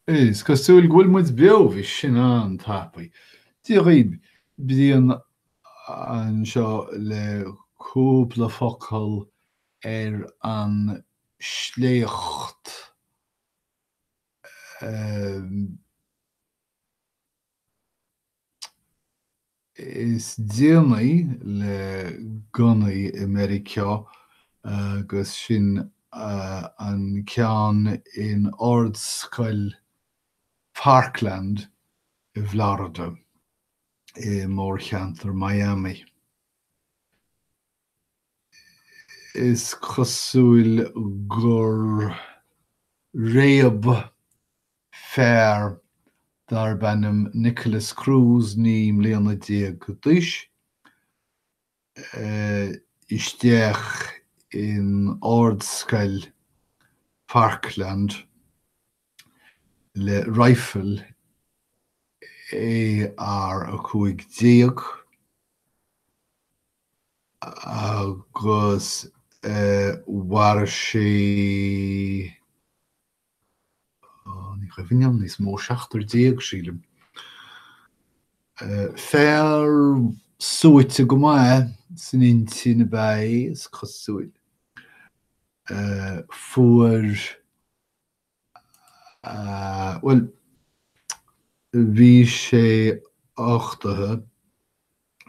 Is cosúil go bhfuil muid beo, bhí sin an-tapaidh. Dia dhaoib, Brian anseo le cúpla focal ar an sléacht. Is déanaí le gunnaí i Meiriceá agus sin an ceann in Ardscoil Parkland i bhFlorida i mórcheantar Miami. Is cosúil gur réab fear darb ainm Nikolas Cruz, 19 mbliana d'aois, isteach in Ardscoil Parkland le raidhfil AR-15. Agus mharaigh sé, ní cuimhin liom, níos mó, seachtar déag, sílim. Fear suaite go maith san intinn ab ea é, is cosúil. Fuair, bhuel, bhí sé uchtaithe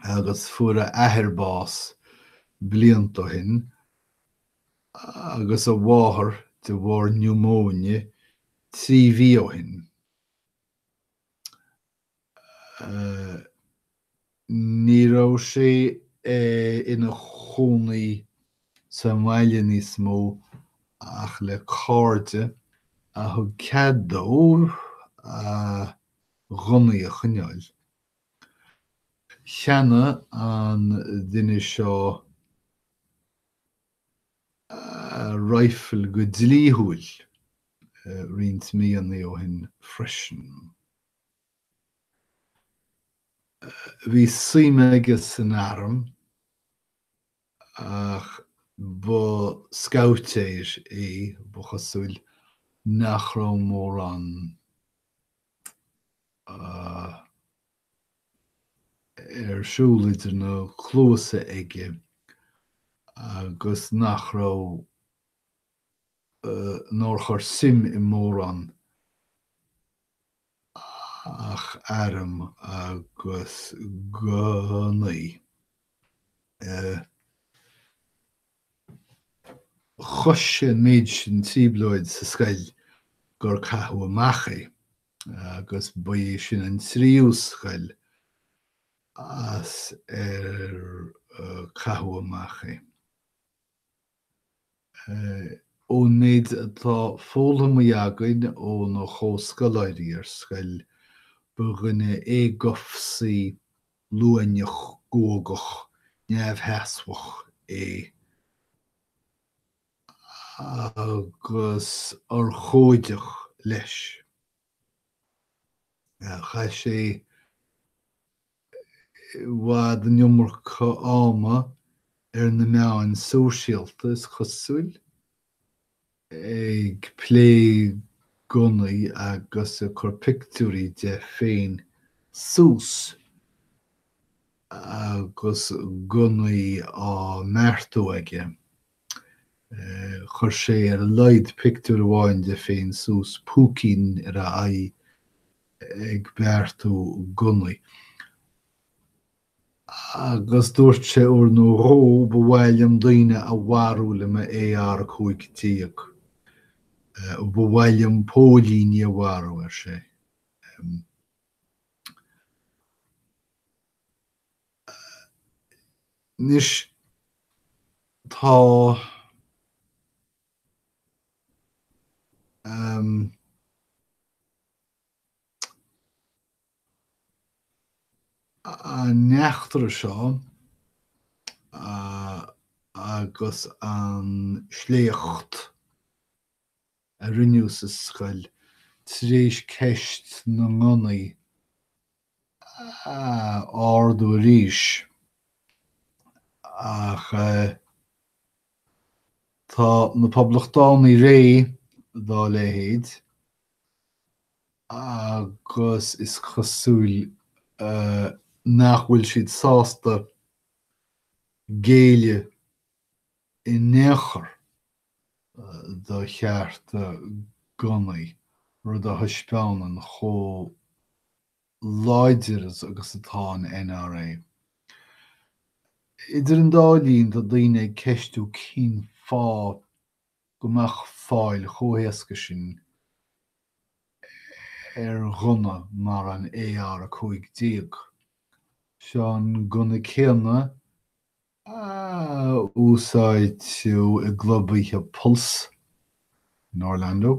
agus fuair a athair bás blianta ó shin agus a mháthair de bharr niúmóine 3 mhí ó shin. Ní raibh sé ina chónaí sa mbaile níos mó ach le cairde a thug cead dó a ghunnaí a choinneáil. Cheannaigh an duine seo raidhfil go dlíthiúil roinnt míonna ó shin freisin. Bhí suim aige san arm ach ba scabhtéir é, ba chosúil, nach raibh mórán ar siúl idir na cluasa aige agus nach raibh, nár chuir suim i mórán ach airm agus gunnaí. Chothaigh sé an méid sin trioblóid sa scoil gur caitheadh amach é agus ba é sin an tríú scoil as ar caitheadh amach é. Ón méid atá foghlamtha againn óna chomhscoláirí ar scoil, ba dhuine éagobhsaí, luaineach, guagach, neamhsheasmhach é agus urchóideach leis. Chaith sé i bhfad an iomarca ama ar na meáin sóisialta, is cosúil, ag plé gunnaí agus ag cur pictiúirí de féin suas agus gunnaí á mbeartú aige. Chuir sé ar a laghad pictiúr amháin de féin suas, púicín ar a aghaidh ag beartú gunnaí. Agus dúirt sé uair nó dhó, ba mhaith liom daoine a mharú le mo AR-15. Ba mhaith liom póilíní a mharú, ar sé. Anois, tá. An eachtra seo agus an sléacht a rinneadh sa scoil tar éis ceist na ngunnaí a ardú arís ach tá na Poblachtánaigh réidh dá leithéid. Agus is cosúil nach bhfuil siad sásta géilleadh in aon chor do chearta gunnaí, rud a thaispeánann chomh láidir agus atá an NRA. Idir an dá linn, tá daoine ag ceistiú cén fáth go mbeadh fáil chomh héasca sin ar ghunna mar an AR-15. Seo an gunna céanna a úsáideadh i gclub oíche Pulse in Orlando,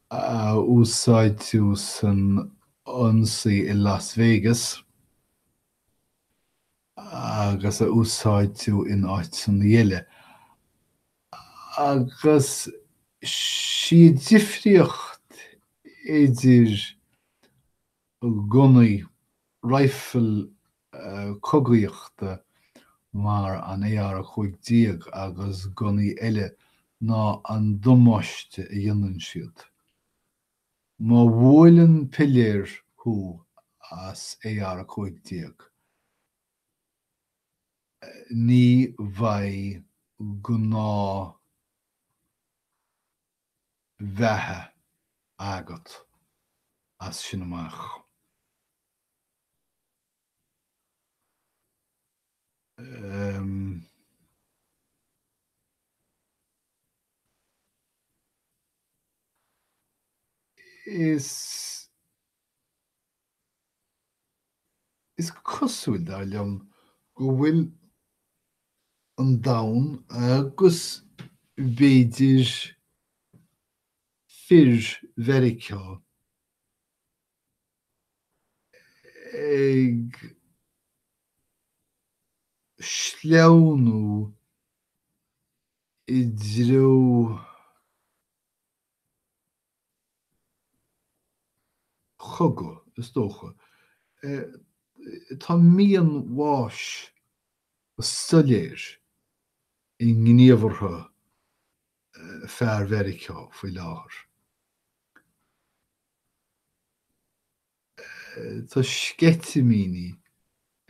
a úsáideadh san ionsaí i Las Vegas agus a úsáideadh in áiteanna eile. Agus sí an difríocht idir gunnaí raidhfil cogaíochta mar an AR-15 agus gunnaí eile ná an damáiste a dhéanann siad. Má bhuaileann piléar thú as AR-15, ní bheidh gnáth bheatha agat as sin amach. Is is cosúil, dar liom, go bhfuil an domhan agus b'fhéidir fir Mheiriceá ag sleamhnú i dtreo chogadh, is dócha. Tá mian bháis go soiléir i ngníomhartha fear Mheiriceá faoi láthair. Tá sceitimíní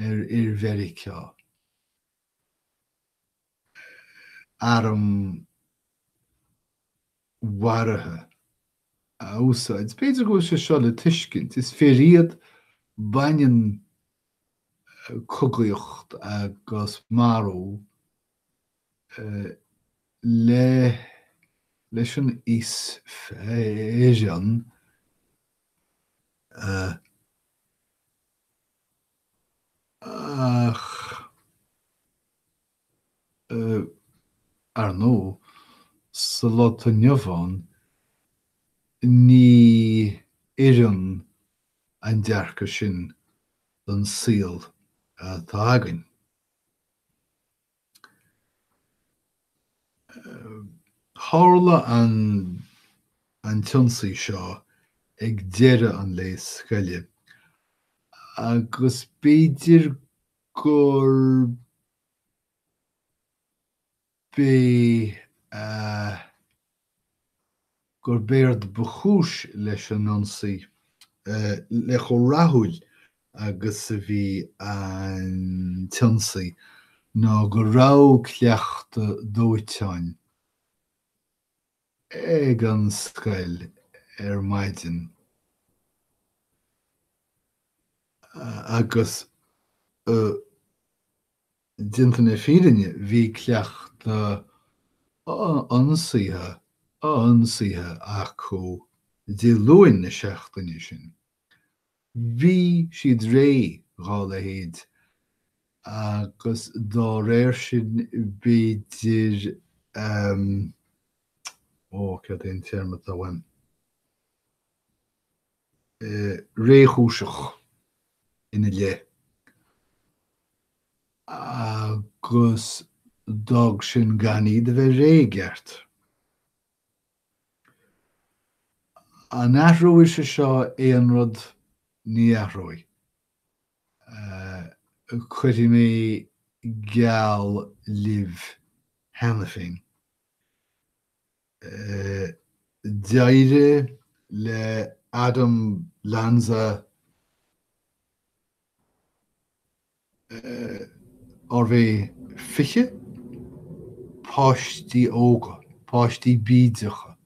ar fhir Mheiriceá airm mharaithe a úsáid. B'fhéidir go bhfuil sé seo le tuiscint. Is fir iad, baineann cogaíocht agus marú le leis an aos fireann. Ach, ar ndóigh, sa lá atá inniu ann, ní oireann an dearcadh sin don saol atá againn. Tharla an t-ionsaí seo ag deireadh an lae scoile agus b'fhéidir gurb é gurb éard ba chúis leis an ionsaí, le chomh rathúil agus a bhí an t-ionsaí, ná go raibh cleachtadh dóiteáin ag an scoil ar maidin agus, Déanta na fírinne, bhí cleachtadh ionsaithe ionsaithe acu Dé Luain na seachtaine sin. Bhí siad réidh dhá leithéid agus dá réir sin b'fhéidir, ó, céard é an téarma atá uaim? réchúiseach ina leith agus d'fhág sin gan iad a bheith réidh i gceart. An athróidh sé seo aon rud? Ní athróidh. Cuirfidh mé geall libh cheana féin. D'éirigh. Le Adam Lanza arbh é 20 páistí óga, páistí bídeacha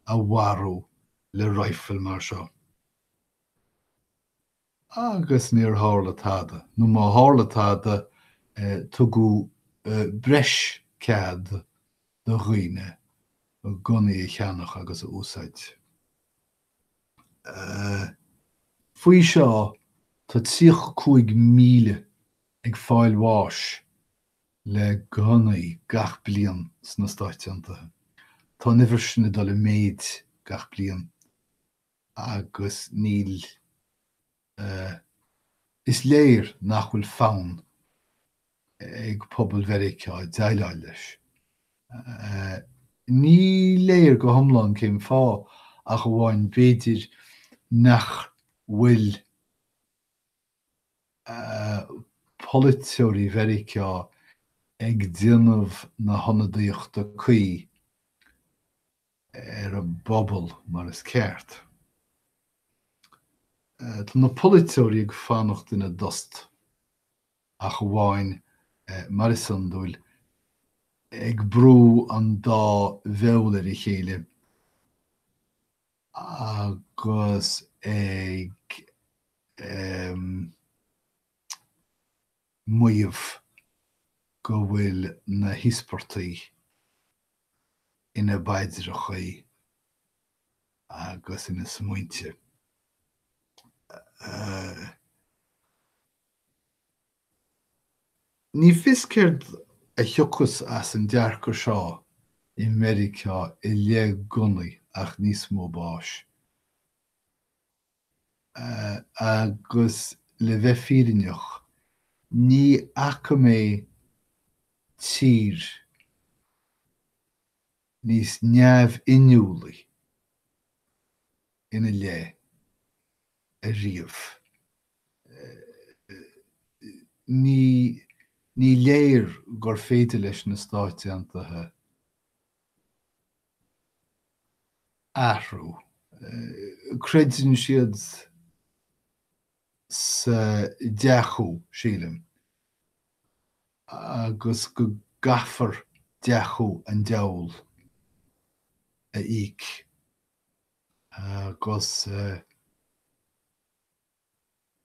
a mharú le raidhfil mar seo. Agus níor tharla tada, nó má tharla tada, tugadh breis cead do dhaoine gunnaí a cheannach agus a úsáid. Faoi seo tá 35,000 ag fáil bháis le gunnaí gach bliain sna Stáit Aontaithe. Tá an uimhir sin ag dul i méid gach bliain agus níl, is léir nach bhfuil fonn ag pobal Mheiriceá déileáil leis. Ní léir go hiomlán cén fáth, ach amháin b'fhéidir nach bhfuil polaiteoirí Mheiriceá ag déanamh na hionadaíochta cuí ar an bpobal mar is ceart. Tá na polaiteoirí ag fanacht ina dtost. ach amháin, mar is iondúil, ag brú an dá bheul ar a chéile agus ag maíomh go bhfuil na híospartaigh ina bpaidreachaí agus ina smaointe. Ní fios céard a thiocfas as an dearcadh seo i Meiriceá i leith gunnaí ach níos mó báis. Agus le bheith fírinneach, ní fhaca mé tír níos neamhinniúlaí ina leith ariamh. Ní ní léir gur féidir leis na Stáit Aontaithe athrú. Creideann siad sa dea-chú, sílim, agus go gcaithfear dea-chú an diabhal a íoc agus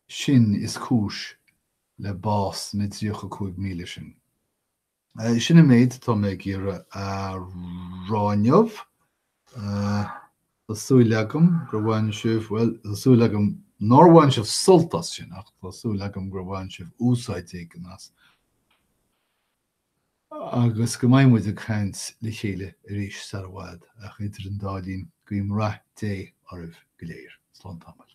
sin is cúis le bás na 35,000 sin. Sin an méid atá mé ag iarraidh a rá inniu. Tá súil agam gur bhain sibh, bhuel, tá súil agam nár bhain sibh sult as sin, ach tá súil agam gur bhain sibh úsáid éigin as. Agus go mbeidh muid ag caint le chéile arís sar i bhfad, ach idir an dá linn, guím rath Dé oraibh go léir. Slán tamall.